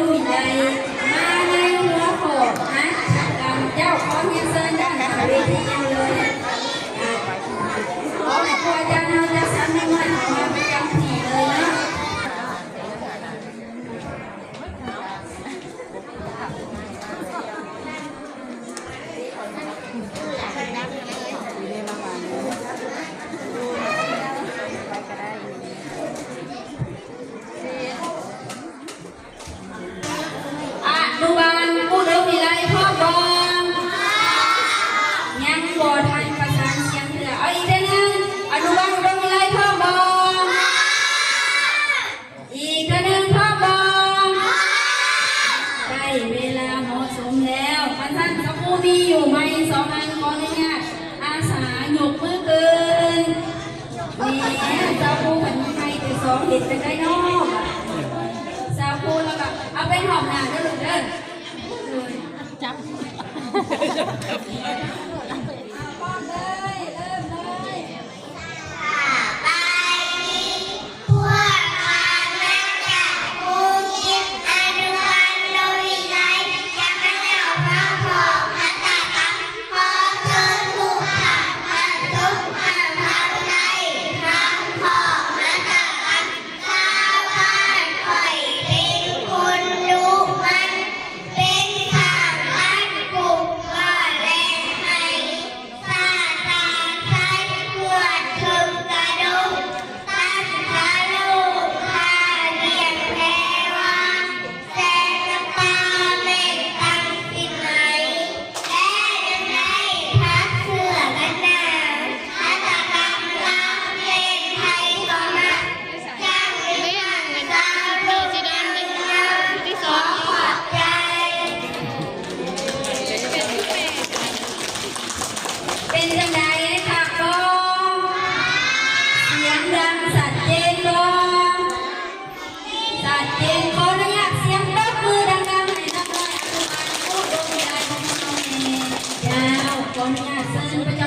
ມມີໄດ້ມາໃນຫົວຂໍ້ຫັດຖະກຳ. ເຈົ້າ ຂໍຮຽນເຊີນດ້ານໜ້າເວທີເລີຍ. ອ່າ ຂໍໃຫ້ຄູອາຈານເຮົາຈັດສັນໃຫ້ມາປະຈຳທີ່ເລີຍເນາະ. ອະນຸບານອຸດົມວິໄລພ້ອມບໍ່? ຍັງບໍ່ທັນປະສານສຽງເທື່ອ. ເອົາອີກເທື່ອໜຶ່ງ. ອະນຸບານອຸດົມວິໄລພ້ອມບໍ່? ອີກເທື່ອໜຶ່ງ ພ້ອມບໍ່? ໄດ້ເວລາເໝາະສົມແລ້ວ. ຄັນຊັ້ນ ສາວຄູມີຢູ່ໄມສອງອັນ ຂໍອະນຸຍາດອາສາຍົກມືຂຶ້ນ. ແໝ ສາວຄູຄັນມີໄມແຕ່ສອງ ເຮັດຈັ່ງໃດເນາະ? ສາວຄູລາວກໍເອົາໄປຮອບໜ້າເດີລູກເດີ. ຈັບ ເອົາ ພ້ອມເລີຍ ເລີ່ມເລີຍ. ສະບາຍດີ ພວກຂ້າມາຈາກໂຮງຮຽນອະນຸບານອຸດົມວິໄລ ຈະມາເລົ່າເລື່ອງຂອງຫັດຖະກຳ ຂໍເຊີນທຸກທ່ານມາຊົມ ຖ້າເຮົາໄດ້ທຳຂອງຫັດຖະກຳ. ຊາວບ້ານຂ້ອຍເປັນຄົນດຸໝັ່ນ ເປັນຊ່າງຕັດປູກກ້າ ແລະ ໄຮ່ ສາດສານຊາຍ ກວດເທິງກະດົງ ຕັ້ງສະໂລງ ຜ້າລຽບແພວາ ແຊນນ້ຳຕາແມ່ນຕັ້ງສິນໃໝ ແລະ ຍັງໄດ້ຖັກເສື້ອກັນໜາວ ຫັດຖະກຳລາວ ເປັນໄທກໍມັກ ເປັນຫຍັງມັນຄືສີດຳເດ້? ທີ່ສອງ ເປັນຈັ່ງໃດ ຄັກບໍ່? ສຽງດັງຊັດເຈນບໍ່? ຊັດເຈນ. ຂໍອະນຸຍາດສຽງຕົບມືດັງໆ ໃຫ້ນັກຮຽນອະນຸບານອຸດົມວິໄລຂອງເຮົາແດ່. ເຈົ້າ ຂໍອະນຸຍາດເຊີນປະຈ